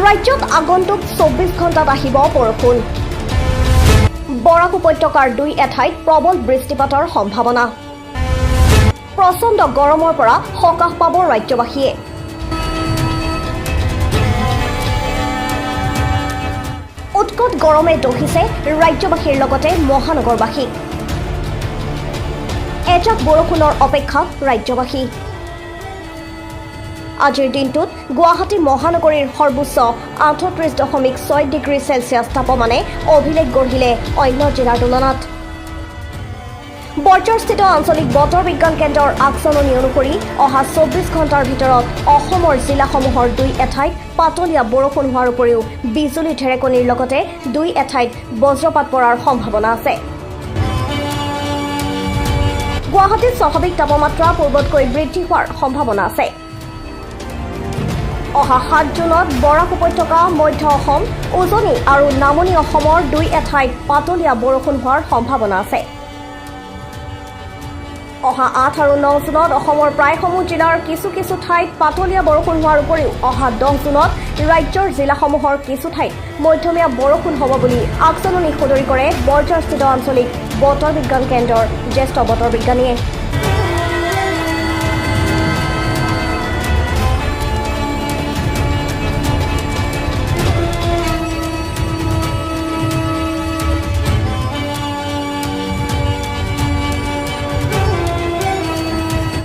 ৰাজ্যত আগন্তুক 24 ঘণ্টাত আহিব বৰষুণ। বৰাক উপত্যকাৰ দুই এঠাইত প্ৰবল বৃষ্টিপাতৰ সম্ভাৱনা। প্ৰচণ্ড গৰমৰ পৰা সকাহ পাব ৰাজ্যবাসীয়ে। উৎকট গৰমে দহিছে ৰাজ্যবাসীৰ লগতে মহানগৰবাসীক। এজাক বৰষুণৰ অপেক্ষাত ৰাজ্যবাসী। আজিৰ দিনটোত গুৱাহাটী মহানগৰীৰ সৰ্বোচ্চ 38.6 ডিগ্ৰী চেলছিয়াছ তাপমানে অভিলেখ গঢ়িলে অন্য জিলাৰ তুলনাত। বৰঝাৰস্থিত আঞ্চলিক বতৰ বিজ্ঞান কেন্দ্ৰৰ আগজাননী অনুসৰি অহা 24 ঘণ্টাৰ ভিতৰত অসমৰ জিলাসমূহৰ দুই এঠাইত পাতলীয়া বৰষুণ হোৱাৰ উপৰিও বিজুলী ঢেৰেকনিৰ লগতে দুই এঠাইত বজ্ৰপাত পৰাৰ সম্ভাৱনা আছে। গুৱাহাটীত স্বাভাৱিক তাপমাত্ৰা পূৰ্বতকৈ বৃদ্ধি হোৱাৰ সম্ভাৱনা আছে। অহা 7 জুনত বৰাক উপত্যকা, মধ্য অসম, উজনি আৰু নামনি অসমৰ দুই এঠাইত পাতলীয়া বৰষুণ হোৱাৰ সম্ভাৱনা আছে। অহা 8 আৰু 9 জুনত অসমৰ প্ৰায়সমূহ জিলাৰ কিছু কিছু ঠাইত পাতলীয়া বৰষুণ হোৱাৰ উপৰিও অহা 10 জুনত ৰাজ্যৰ জিলাসমূহৰ কিছু ঠাইত মধ্যমীয়া বৰষুণ হ'ব বুলি আগজাননী সদৰি কৰে বৰঝাৰস্থিত আঞ্চলিক বতৰ বিজ্ঞান কেন্দ্ৰৰ জ্যেষ্ঠ বতৰ বিজ্ঞানীয়ে।